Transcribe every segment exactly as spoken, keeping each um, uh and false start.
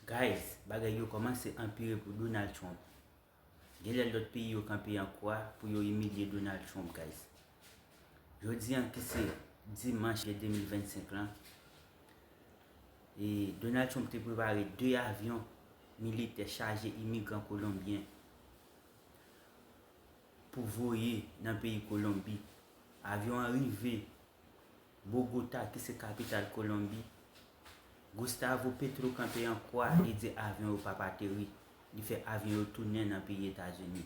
Guys, bagay yo kòmanse anpire pou Donald Trump. Genlè lòt peyi yo kanpe an kwa pou yo imilye Donald Trump, guys. Jodi an ki se dimanch de mil vennsenk lan, e Donald Trump te prepare de avyon militè chaje imigran kolonbyen pou voye nan peyi Kolonbi. Avyon an rive Bogota, ki se kapital Kolonbi. Gustavo Petro kanpe an kwa, li di avyon yo p ap ateri. Li fè avyon yo tounen nan peyi Etazini.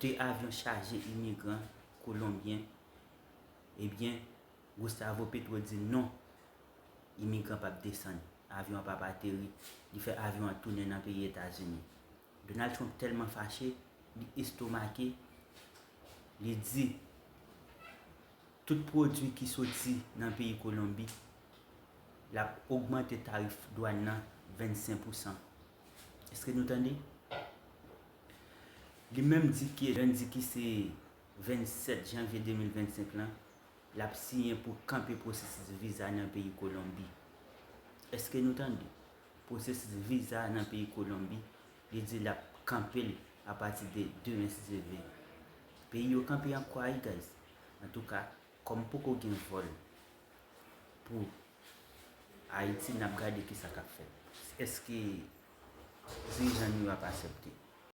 De avyon chaje imigran kolonbyen, ebyen, Gustavo Petro di non, imigran p ap desann, avyon an p ap ateri. Li fè avyon an tounen nan peyi Etazini. Donald Trump tèlman fache, li estomake, li di tout pwodui ki soti nan peyi Kolonbi, l ap ogmante tarif dwàn nan vennsenk pousan. Èske nou tande? Li menm di ke lendi ki se vennsèt janvye de mil vennsenk lan, l ap siyen pou kanpe pwosesis viza nan peyi Kolonbi. Èske nou tande? Pwosesis viza nan peyi Kolonbi, li di l ap kanpe l apati de demen si Dye vle. Peyi yo kanpe an kwa wi, guys. Antouka, kòm poko gen vòl pou Ayiti, n ap gade kisa k ap fèt. Èske dirijan nou yo ap aksepte?